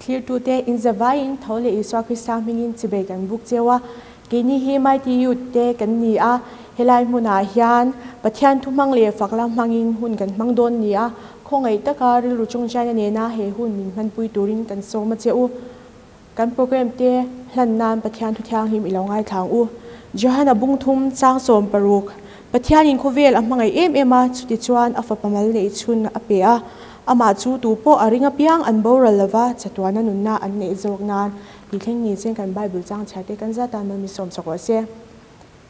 Thlirtute inzavaiin tho leh Isua Krista hmingin chibei kan buk cheu a. Keini hi Mighty Youth te kan ni a, helai hmunah hian Pathian thu hmang leh fak lam hmangin hun kan hmang dawn ni a, khawngaih taka rilru chungchaina nena he hun min hmanpui turin kan sawm a che u. Kan program te hlan nan Pathian thu thianghlim i lo ngaithla ang u. Johana bung thum chang 16, Pathianin khawvel a hmangaih em em a, chutichuan a fapa mal neih chhun a pe a, amah chu tu pawh a ring apiang an boral lova chatuana nunna an neih zawk nan tih thleng ni chen kan Bible chang chhiar te kan zat tan mami sawm chak rawh se.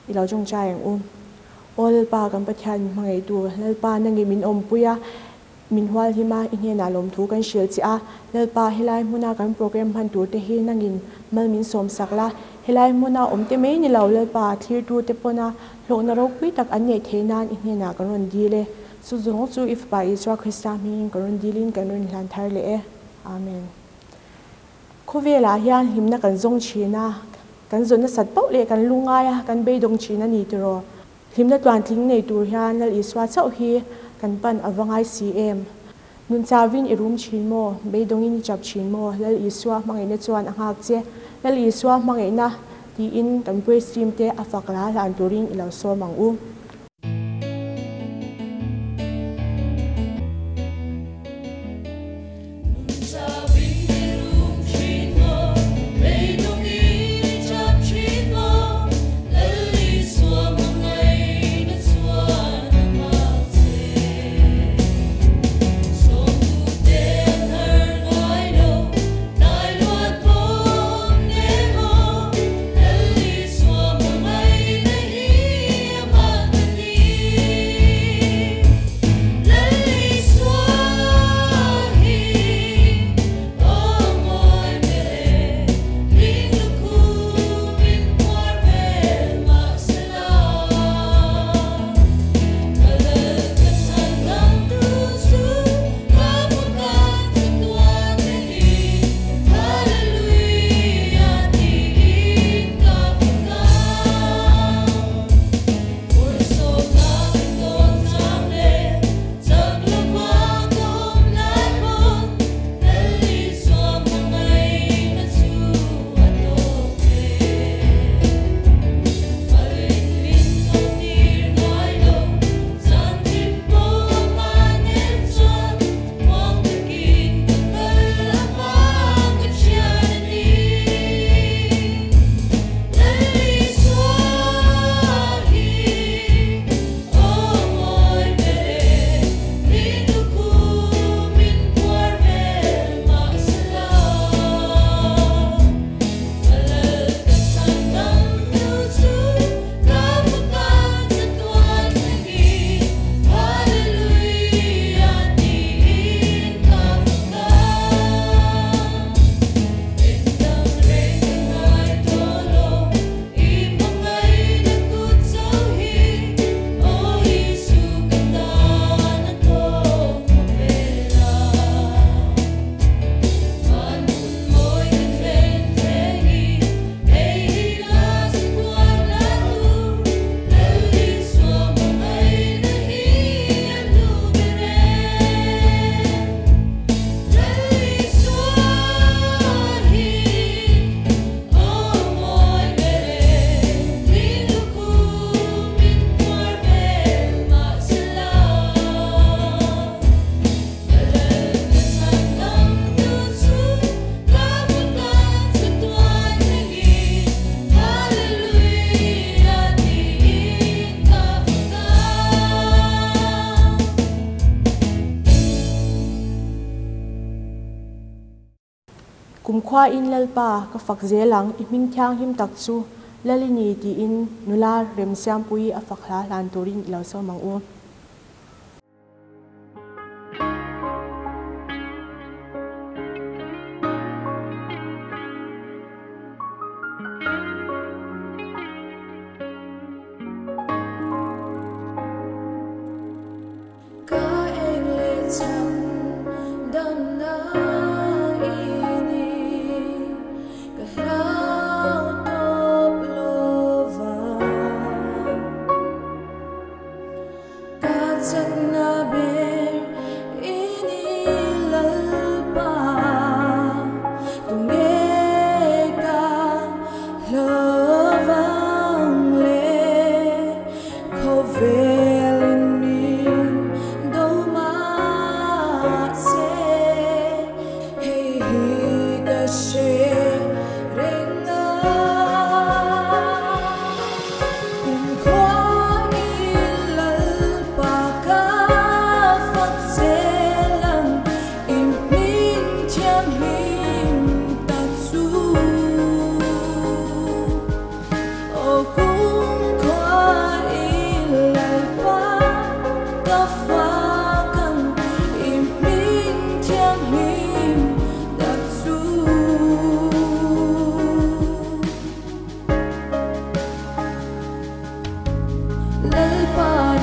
I lo tawngtai ang u. Aw Lalpa kan Pathian min hmangaihtu, Lalpa nangin min awmpui a, Min hual him a, i hnenah lawmthu kan hrilh che a. Lalpa, helai hmuna kan program hman tur te hi nangin mal min sawm sak la. Helai hmuna awm te mai ni lo, Lalpa, thlirtu te pawna hlawhna ropui tak an neih theih nan i hnenah kan rawn dil e. Chu zawng chu i Fapa Isua Krista hmingin kan rawn dilin kan rawn hlan thar leh e. Amen. Khawvelah hian hlimna kan zawng thin a, kan zawn nasat pauh leh kan lungngai a, kan beidawng thin a ni tiraw? Hlimna tluantling nei tur hian Lal Isua chauh hi kan pan a va ngai si em? Nun chauhin i rum thin maw? Beidawngin i chap thin maw? Lal Isua hmangaihna chuan a nghak che. Lal Isua hmangaihna tiin kan praise team te a fak la hlan turin i lo sawm ang u. Kumkhua in Lalpa ka fak zel ang, i hming thianghlim tak chu Lalini tiin nula Remsiampuii a fak hla hlan turin i lo sawm ang u. Ka eng leh chhan damna i ni, ka hlau tawp lo vang. Yeah.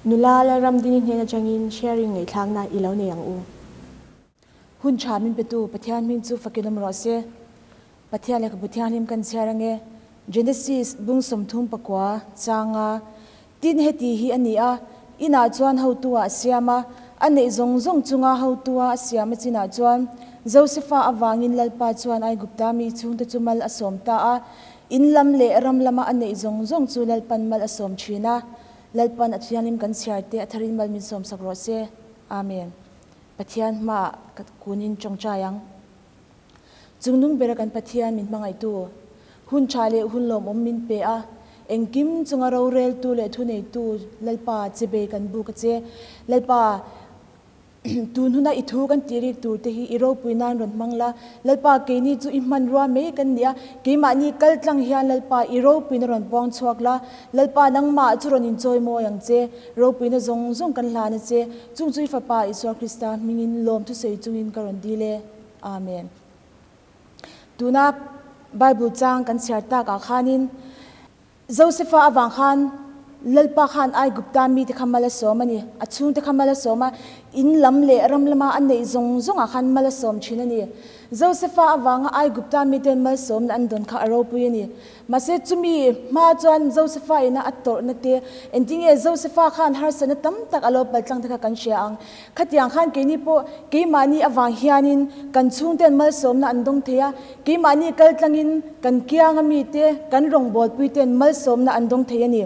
Nula Lalramdini hnen atangin sharing ngaihthlakna i lo nei ang u. Hun tha min petu Pathian hming chu fakin awm rawh se. Pathian lehkhabu thianghlim kan chhiar ange. Genesis bung 39 changa tin heti hi a ni a, inah chuan hotu ah a siam a, a neih zawng zawng chunga hotu a a siam a chinah chuan Josefa avangin Lalpa chuan Aigupta mi chhungte chu mal a sawm ta a, in lam leh ram lama a neih zawng zawng chu Lalpan mal a sawm thin a. Lalpan a thianghlim kan chhiar te a tharin mal min sawm sak rawh se. Amen. Pathian hmaah ka kunin tawngtai ang. Chungnung bera kan Pathian min hmangaihtu, hun tha leh hun lawmawm min pe a, engkim chunga roreltu leh thuneitu Lalpa chebei kan buk a che. Lalpa, tun huna i thu kan tih rik tur te hi i ropui nan rawn hmang la. Lalpa, keini chu i hmanrua mai kan ni a, keimahni kal tlang hian Lalpa i ropuina rawn puang chhuak la. Lalpa, nangmah chu rawn inchawi mawi ang che. Ropuina zawng zawng kan hlan a che. Chung chu i Fapa Isua Krista hmingin lawm thusawi chungin ka rawn dil e. Amen. Tuna Bible chang kan chhiar tak ah khanin Josefa avang khan Lalpa khan Aigupta mite kha mal a sawm a ni. A chhungte kha mal a sawm a, in lam leh ram lama a neih zawng zawng ah khan mal a sawm thin a ni. Josefa avanga Aigupta miten malsawmna an dawn kha a ropui a ni. Mahse chumi hma chuan Josefa ina a tawrhna te, engtinge Josefa khan harsatna tam tak a lo paltlang te kha kan hria ang. Khatiang khan keini pawh keimahni avang hianin kan chhungten malsawmna an dawng thei a, keimahni kaltlangin kan kianga mite, kan rawngbawlpuiten malsawmna an dawng thei a ni.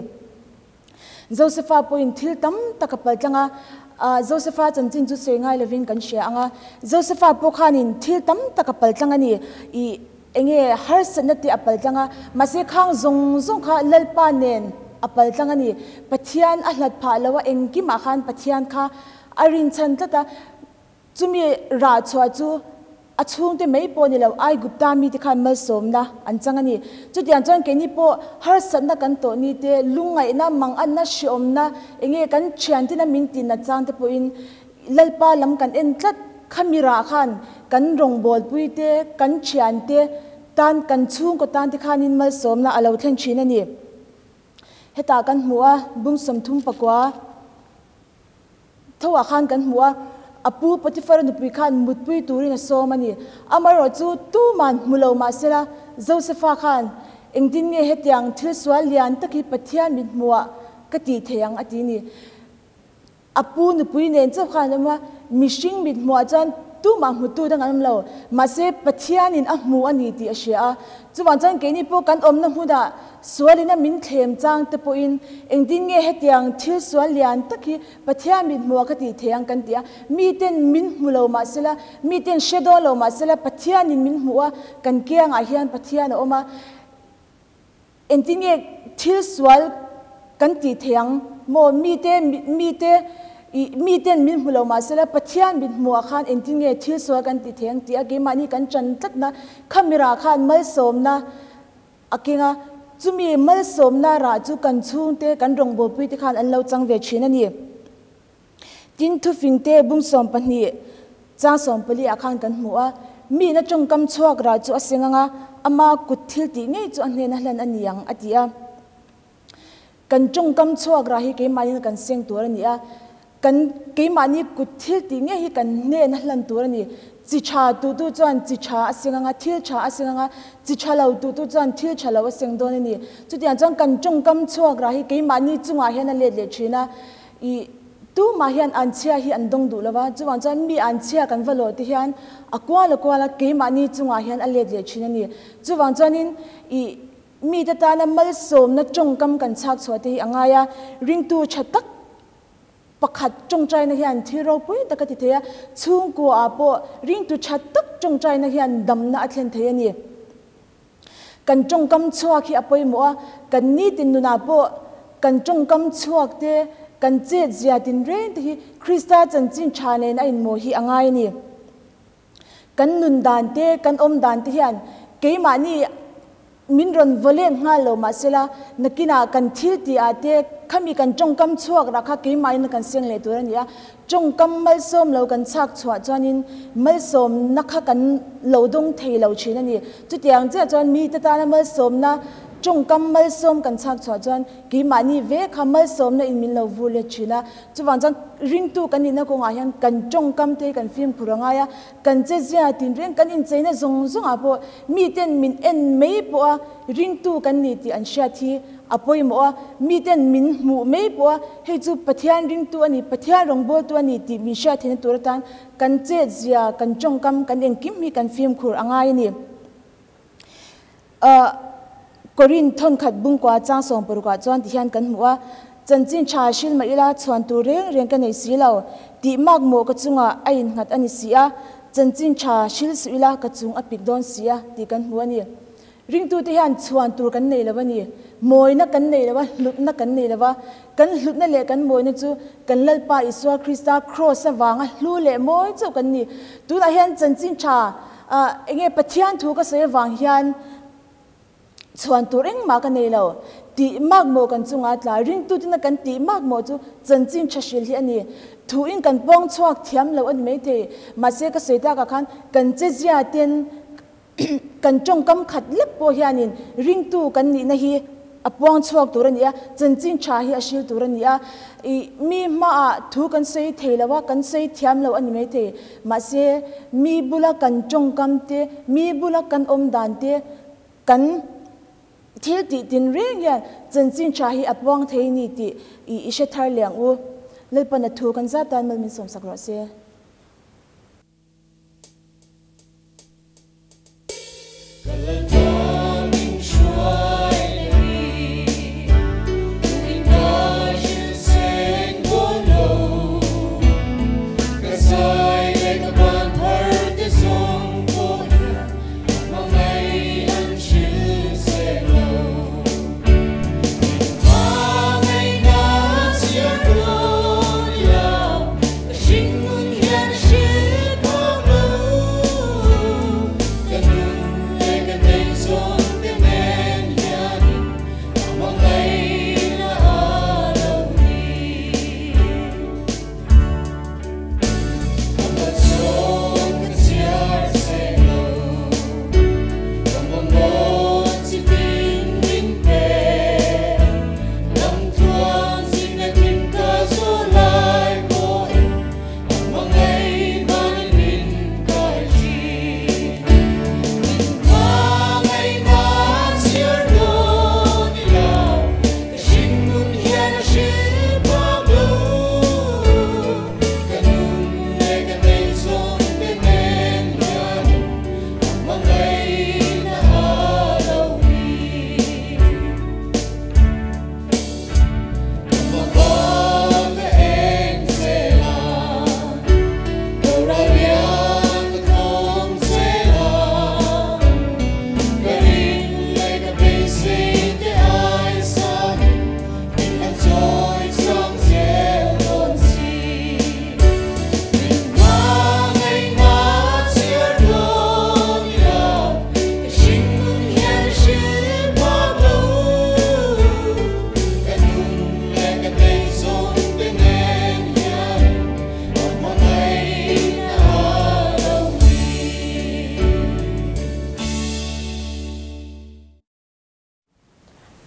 Josefa pawhin thil tam tak a paltlang a, Josefa chanchin chu sawi ngai lovin kan hria ang a, Josefa pawh khanin thil tam tak a paltlang a ni. Ih, enge harsatna te a paltlang a, mahse khang zawng zawng kha Lalpa nen a paltlang a ni. Pathian a hlat phah lo a, engkimah khan Pathian kha a rinchhan tlat a. Chumi rah chhuah chu a chhungte mai pawh ni lo, Aigupta mite khan malsawmna an chang a ni. Chutiang chuan keini pawh harsatna kan tawh ni te, lungngaihna, manganna, hreawmna, enge kan thiantina min tinat chang te pawhin Lalpa lam kan en tlat. Khami rah khan kan rawngbawlpui te, kan thiante tan, kan chhungkaw tan te khanin malsawmna a lo thlen thin a ni. Hetah kan hmu a, bung 39. Tho ah khan kan hmu a, a pu Potiphar-a nupui khan mutpui turin a sawm a ni. Amaherawh chu tuman hmu lo mah sela, Josefa khan, Engtin nge hetiang thil sual lian tak hi Pathian min hmuhah ka tih thei ang? a ti ni. A pu nupui nen chauh khan an awm a, mihring mit hmuhah chuan tumah hmutu dang an awm lo. Mahse, Pathianin a hmu a ni tih a hria a. Chuvang chuan keini pawh kan awmna hmunah sualin a min thlem chang te pawhin engtin nge hetiang thil sual lian tak hi Pathian mit hmuh a ka tih thei ang kan ti a. Miten min hmu lo mah sela, miten hre dawn lo mah sela Pathianin min hmuh a, kan kiangah hian Pathian a awm a. Engtin nge thil sual kan tih thei ang maw? Mite, mite, ih, miten min hmu lo mah sela Pathian mit hmuhah khan engtin nge thil sual kan tih thei ang tih a keimahni kan ṭan tlatna khamirah khan malsawmna a keng a, chumi malsawmna rah chu kan chhungte, kan rawngbawlpuite khan an lo chang ve ṭhin a ni. Tin, thufingte bung 12 chang 14 ah khan kan hmu a, Miin a tawngkam chhuak rah chu a seng ang a, ama kut thil tih ngei chu a hnena hlan a ni ang, a ti a. Kan tawngkam chhuak rah hi keimahniin kan seng tur a ni a, kan keimahni kut thil tih ngei hi kan hnena hlan tur a ni. Chi tha tutu chuan chi tha a seng ang a, thil tha a seng ang a, chi tha lo tutu chuan thil tha lo a seng dawn a ni. Chutiang chuan kan tawngkam chhuak rah hi keimahni chungah hian a let leh thin a, I tumah hian anchhia hi an dawng duh lo va, chuvang chuan mi anchhia kan va lawh te hian a kual a kual a, keimahni chungah hian a let leh thin a ni. Chuvang chuanin i mite tana malsawmna tawngkam kan chhak chhuah te hi a ngai a, ringtu tha tak pakhat tawngtaina hian thil ropui tak a ti thei a, chhungkua ah pawh ringtu tha tak tawngtaina hian damna a thlen thei a ni. Kan tawngkam chhuak hi a pawimawh a, kan nitin nunah pawh kan tawngkam chhuak te, kan chet zia tinreng te hi Krista chanchin tha nen a inmaw hi a ngai a ni. Kan nun dan te, kan awm dan te hian keimahni min rawn vaw let nghal lo mahsela nakinah kan thil tih ah te khami kan tawngkam chhuak rah kha keimahin kan seng leh tur a ni a. Tawngkam malsawm lo kan chhak chhuah chuanin malsawmna kha kan lo dawng thei lo thin a ni. Chutiang chiah chuan mite tana malsawmna Tawngkam malsawm kan chhak chhuah chuan keimahni ve kha malsawmna in min lo vur let thin a. Chuvang chuan ringtu kan nihna kawngah hian kan tawngkam te hi kan fimkhur a ngai a, kan chezia tinreng kan incheina zawng zawngah pawh miten min en mai pawh a ringtu kan ni tih an hriat hi a pawimawh a, miten min hmuh mai pawh a hei chu Pathian ringtu a ni, Pathian rawngbawltu a ni tih min hriat theihna tur atan kan chetzia, kan tawngkam, kan engkim hi kan fimkhur a ngai a ni. Korin thawnkhat bungkua chang sawmparukah chuan ti hian kan hmu a, Chanchin tha hril mah ila chhuan tur reng reng ka nei si lo, tih mak mawh ka chungah a innghat a ni si a, chanchin tha hril suh ila ka chung a pik dawn si a tih kan hmu a ni. Ringtute hian chhuan tur kan nei lo a ni, mawina kan nei lo a, hlutna kan nei lo a, kan hlutna leh kan mawina chu kan Lalpa Isua Krista Kraws avanga hlu leh mawi chauh kan ni. Tunah hian chanchin tha Enge Pathian thu ka sawi avang hian chhuan tur engmah ka nei lo tih mak maw kan chunga tla ringtutina kan tih mak maw chu chanchin tha hril hi a ni. Thuin kan pawng chhuak thiam lo a ni maithei. Mahse ka sawi takah khan kan chezia ten kan tawngkam khat lek pawh hianin ringtu kan nihna hi A puang chhuak tur a ni a, chanchin tha hi a hril tur a ni a. Ih, mi hmaah thu kan sawi thei lo a, kan sawi thiam lo a ni maithei. Mahse, mi bula kan tawngkam te, mi bula kan awm dan te, kan thil tih tin reng hian chanchin tha hi a puang thei a ni tih ih i hre thar leh ang u. Lalpana thu kan zat tan mal min sawmsak rawh se.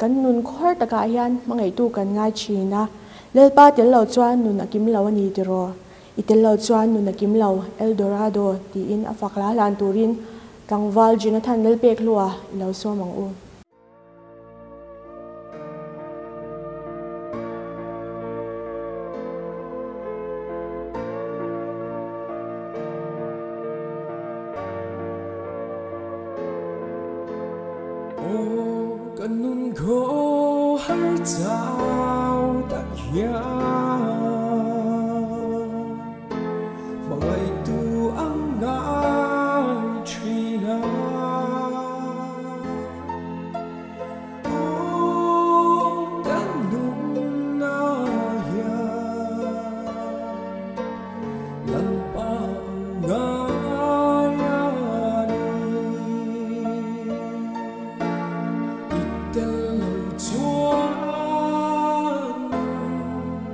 Kan nun khawr takah hian hmangaihtu kan ngai thin a, Lalpa tel lo chuan nun a kim lo a ni tiraw? I tel lo chuan nun a kim lo, El Dorado, tiin a fak hla hlan turin tlangval Jonathan Lalpekhlua i lo sawm ang u. Aw ka nun khaw har chau tak hian hmangaihtu ang ngai thin a. Aw ka nunna hian Lalpa ang ngai a ni. I tel lo chuan nun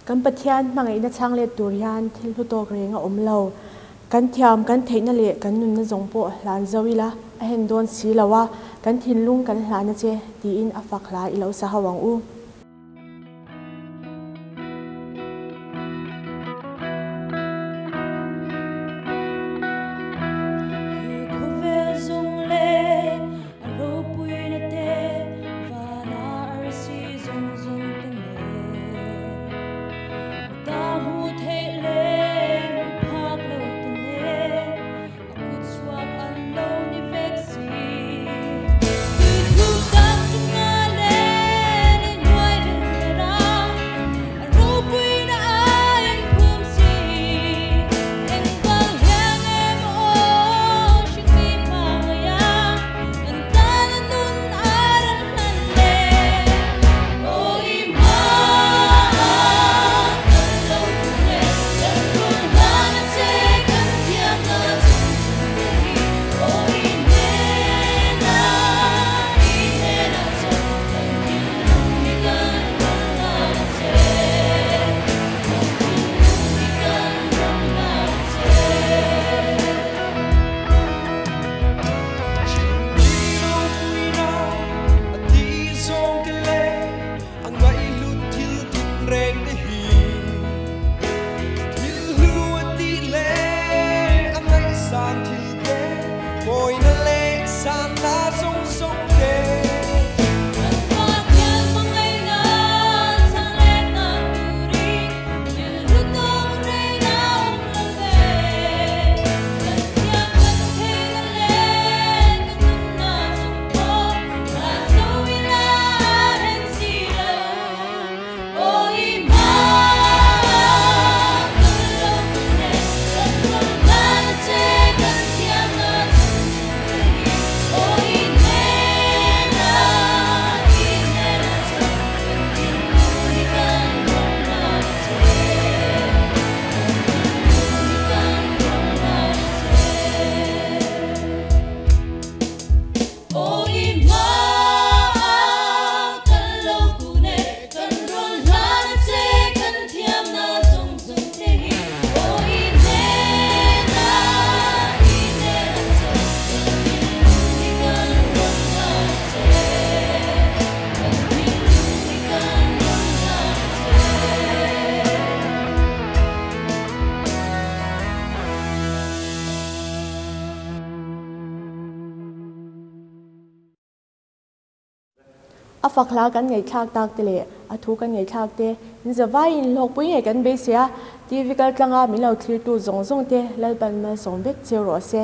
Kan Pathian hmangaihna chhang let tur hian thil hlu tawk reng a awm lo. Kan thiam, kan theihna leh kan nunna zawng pawh hlan zo ila a hen dawn si lo a, kan thinlung kan hlan a che tiin a fak hla i lo sa ho ang u. A fak hla kan ngaihthlak tak te leh a thu kan ngaihthlak te in zavaiin hlawkpui ngei kan beisei a, TV kaltlanga min lo thlirtu zawng zawng te Lalpan malsawm vek cheu rawh se.